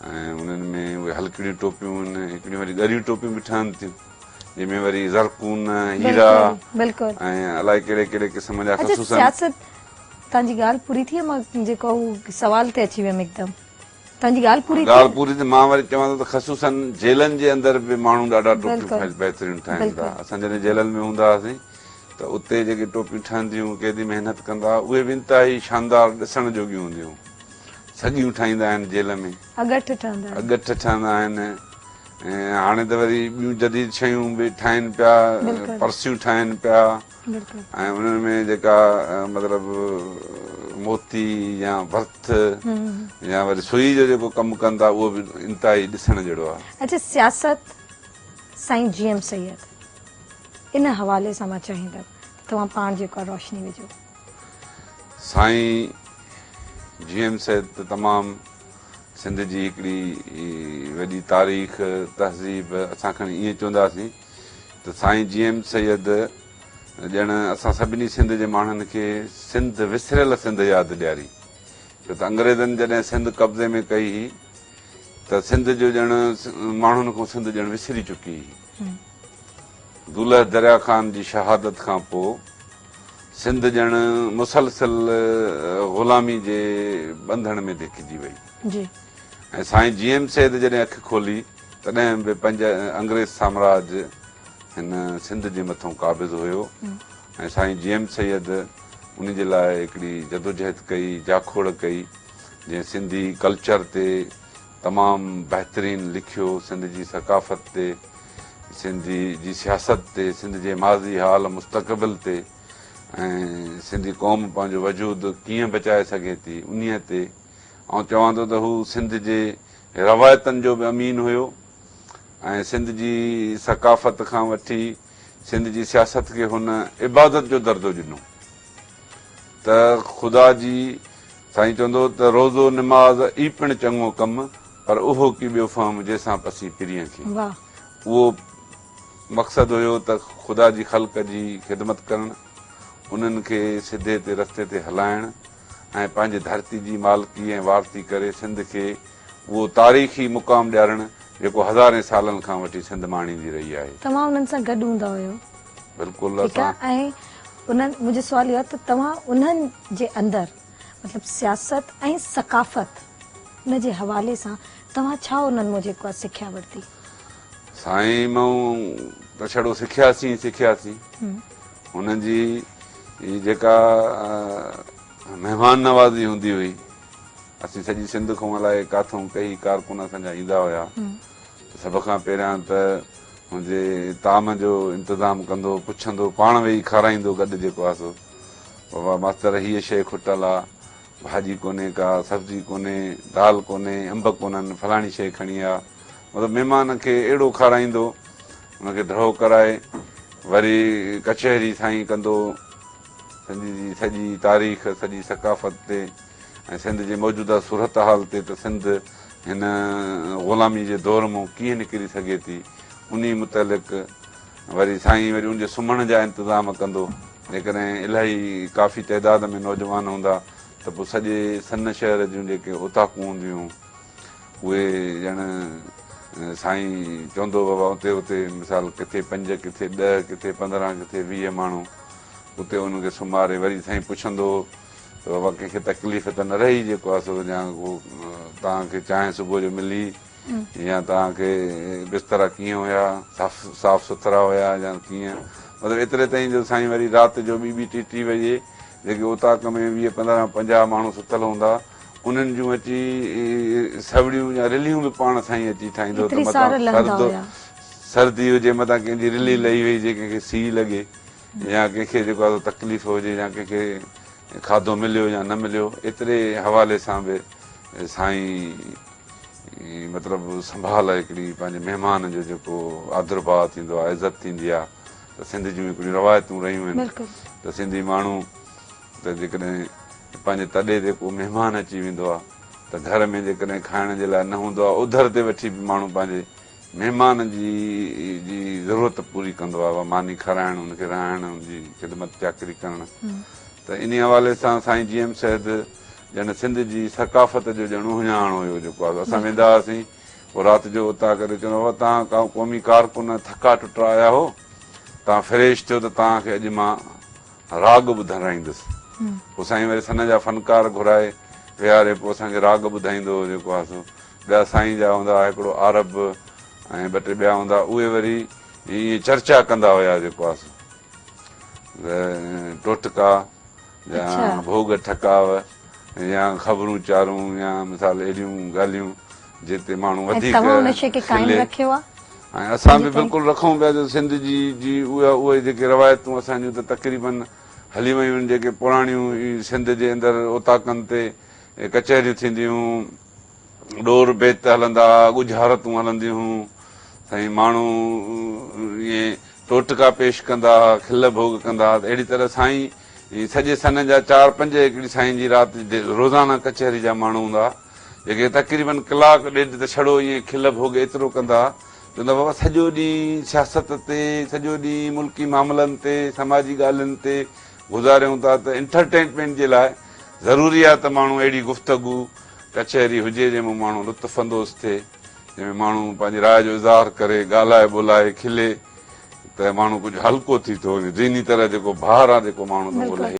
۽ انهن ۾ اهي هلڪڙيون ٽوپيون آهن، هڪڙيون وري ڳريون ٽوپيون به ٺهن ٿيون، جنهن ۾ وري زرقون، هيرا ۽ الائي ڪهڙي ڪهڙي قسم جا خصوصن. سياست توهان جي ڳالهه پوري ٿي مان جيڪو هو سوال تي اچي ويم هڪدم توهان جي ڳالهه پوري ٿي. ڳالهه پوري ٿي مان وري چوان ٿو ته خصوصن جيلن جي اندر به ماڻهو ڏاڍا ٽوپيون بهترين ٺاهين ٿا. اسان جڏهن جيلن ۾ هوندا هئاسين ته اتي جيڪي ٽوپيون ٺهنديون قيدي محنت ڪندا اهي به انتهائي شاندار ڏسڻ جوڳيون هونديون. سڳيون ٺاهيندا آهن جيل ۾. اڳٺ ٺهندا آهن. اڳٺ ٺهندا آهن ۽ هاڻي ته وري ٻيون جديد شيون به ٺاهين پيا پرسيون ٺاهين پيا ۽ انهن ۾ جيڪا مطلب موتي يا ڀرت يا وري سوئي جو جيڪو ڪم ڪن ٿا اهو به انتهائي ڏسڻ جهڙو آهي. اڇا سياست سائين جي ايم سيد ان حوالي سان مان چاهيندم ته توهان پاڻ جيڪو آهي روشني وجهو. سائين جي ايم سيد ته تمام سنڌ جي هڪڙي وڏي تاريخ، تهذيب اسان کڻي ائين چونداسين ته سائين جي ايم سيد ڄڻ اسان سڀني سنڌ جي ماڻهن کي سنڌ وسريل سنڌ ياد ڏياري ڇو ته انگريزن جڏهن سنڌ قبضي ۾ ڪئي هئي ته سنڌ جو ڄڻ ماڻهن کان سنڌ ڄڻ وسري چڪي هئي. دولهه دريا خان جي شهادت کان پوء سنڌ ڄڻ مسلسل غلامي جي ٻنڌڻ ۾ ڌڪجي وئي. جي. ۽ سائين جي ايم سيد جڏهن اک کولي تڏهن به پنج انگريز سامراج هن سنڌ جي مٿون قابض هيو ۽ سائين جي ايم سيد ان جي لاء هڪڙي جدوجهد ڪئي، جاکوڙ ڪئي، جنهن سنڌي ڪلچر تي تمام بهترين لکيو، سنڌ جي ثقافت تي، سنڌ جي سياست تي، سنڌ جي ماضي، حال، مستقبل تي ۽ سنڌي قوم پنهنجو وجود ڪيئن بچائي سگهي ٿي انهيء تي. آئون چوان ٿو ته هو سنڌ جي روايتن جو به امين هيو ۽ سنڌ جي ثقافت کان وٺي سنڌ جي سياست کي هن عبادت جو درجو ڏنو ته خدا جي سائين چوندو هو ته روزو نماز ئي پڻ چڱو ڪم پر اهو ڪي ٻيو فهم جنهن سان پسين پرينء کي. اهو مقصد هيو ته خدا جي خلق جي خدمت ڪرڻ، انهن کي سڌي تي رستي تي هلائڻ ۽ پنهنجي ڌرتي جي مالڪي ۽ وارثي ڪري سنڌ کي اهو تاريخي مقام ڏيارڻ جيڪو هزارين سالن کان وٺي سنڌ ماڻيندي رهي آهي. توهان انهن سان گڏ هوندا هيو. بلڪل ٺيڪ اسان. آهي ۽ انهن منهنجو سوال اهو آهي ته توهان انهن جي اندر مطلب سياست ۽ ثقافت ان جي حوالي سان توهان ڇا انهن مان جيڪو آهي سکيا ورتي؟ سائين مون ته ڇڙو سکياسين ئي سکياسين. هن جي جيڪا مهمان نوازي هوندي هئي، اسين سڄي سنڌ کان الائي ڪاٿئون ڪهي ڪارڪن اسان جا ايندا هيا ته سڀ کان پهريان ته هن جي طعام جو انتظام ڪندو، پڇندو، پاڻ ويهي کارائيندو گڏ جيڪو آهي سو بابا ماستر هيء شيء کٽل آ، ڀاڄي ڪونهي ڪا، سبزي ڪونهي، دال ڪونهي، انب ڪونهن، فلاڻي شيء کڻي آ. مطلب مهمان کي اهڙو کارائيندو، ان کي ڍؤ ڪرائي وري ڪچهري سائين ڪندو، سنڌ جي سڄي تاريخ، سڄي ثقافت تي ۽ سنڌ جي موجوده صورتحال تي ته سنڌ هن غلامي جي دور مون ڪيئن نڪري سگهي ٿي، انهي متعلق وري سائين وري ان جي سمهڻ جا انتظام ڪندو. جيڪڏهن الاهي ڪافي تعداد ۾ نوجوان هوندا ته پوء سڄي سن شهر جون جيڪي اوطاقون هونديون هيون اهي ڄڻ سائين چوندو بابا اتي اتي مثال ڪٿي پنج ڪٿي ڏهه ڪٿي 15 ڪٿي 20 ماڻهو اتي انهن کي سمهاري وري سائين پڇندو هو ته بابا ڪنهن کي تڪليف ته نه رهي جيڪو آهي سو يا ڪو توهان کي چانهه صبح جو ملي يا توهان کي بسترا ڪيئن هيا صاف سٿرا هيا يا ڪيئن مطلب ايتري تائين جو سائين وري رات جو ٻي ٻي ٽي ٽي وڄي جيڪي اوطاق ۾ 20 15 50 ماڻهو ستل هوندا انهن جون اچي سوڙيون يا رليون به پاڻ سائين اچي ٺاهيندو ته متان سرد سردي هجي متان ڪنهن جي رلي لهي وئي جي ڪنهن کي سيء لڳي يا ڪنهن کي جيڪو آهي تڪليف هجي يا ڪنهن کي کاڌو مليو يا نه مليو ايتري حوالي سان به سائين مطلب سنڀال هڪڙي پنهنجي مهمان جو جيڪو آدر ڀاء ٿيندو آهي عزت ٿيندي آهي ته سنڌ جون هڪڙيون روايتون رهيون آهن ته سنڌي ماڻهو ته جيڪڏهن پنهنجي تڏي تي ڪو مهمان اچي ويندو آهي ته گهر ۾ جيڪڏهن کائڻ جي لاء نه هوندو آهي اوڌر تي وٺي به ماڻهو پنهنجي مهمان جي جي ضرورت پوري ڪندو آهي ماني کارائڻ ان کي رهائڻ ان جي خدمت چاڪري ڪرڻ ته انهي حوالي سان سائين جي ايم سيد ڄڻ سنڌ جي ثقافت جو ڄڻ اهڃاڻ هيو جيڪو آهي اسان ويندا هئاسين پوء رات جو اتان ڪري چوندو بابا توهان قومي ڪارڪن ٿڪا ٽٽا آيا هو توهان فريش ٿيو ته توهان کي اڄ مان راڳ ٻڌرائيندس. پوء سائين وري سن جا فنڪار گهرائي ويهاري پوء اسان کي راڳ ٻڌائيندو هو جيڪو آهي سو ٻيا سائين جا هوندا هئا هڪڙو عارب ۽ ٻه ٽي ٻيا هوندا اهي وري ائين چرچا ڪندا هيا جيڪو آهي سو ٽوٽڪا يا ڀوڳ ٺڪاء يا خبرون چارون يا مثال اهڙيون ڳالهيون جتي ماڻهو وڌيڪ کلي ۽ اسان به بلڪل رکون پيا جو سنڌ جي جي اها اهي جيڪي روايتون اسان جون ته تقريبن هلي ويون آهن جيڪي پراڻيون سنڌ جي اندر اوطاقن تي ڪچهريون ٿينديون هيون ڏور بيت هلندا ها ڳجهارتون هلنديون هيون سائين ماڻهو ائين ٽوٽڪا پيش ڪندا ها کل ڀوڳ ڪندا ها ته اهڙي طرح سائين سڄي سن جا چار پنج هڪڙي سائين جي رات روزانه ڪچهري جا ماڻهو هوندا ها جيڪي تقريبن ڪلاڪ ڏيڍ ته ڇڙو ائين کل ڀوڳ ايترو ڪندا ها، چوندا بابا سڄو ڏينهن سياست تي، سڄو ڏينهن ملڪي معاملن تي، سماجي ڳالهين تي گذاريون ٿا ته انٽرٽينمينٽ جي لاء ضروري آهي ته ماڻهو اهڙي گفتگو، ڪچهري هجي جنهن مان ماڻهو لطف اندوز ٿئي، جنهن ۾ ماڻهو پنهنجي راء جو اظهار ڪري، ڳالهائي ٻولهائي، کلي ته ماڻهو ڪجهه هلڪو ٿي ٿو وڃي، ذهني طرح جيڪو ڀار آهي جيڪو ماڻهو تان اهو لهي.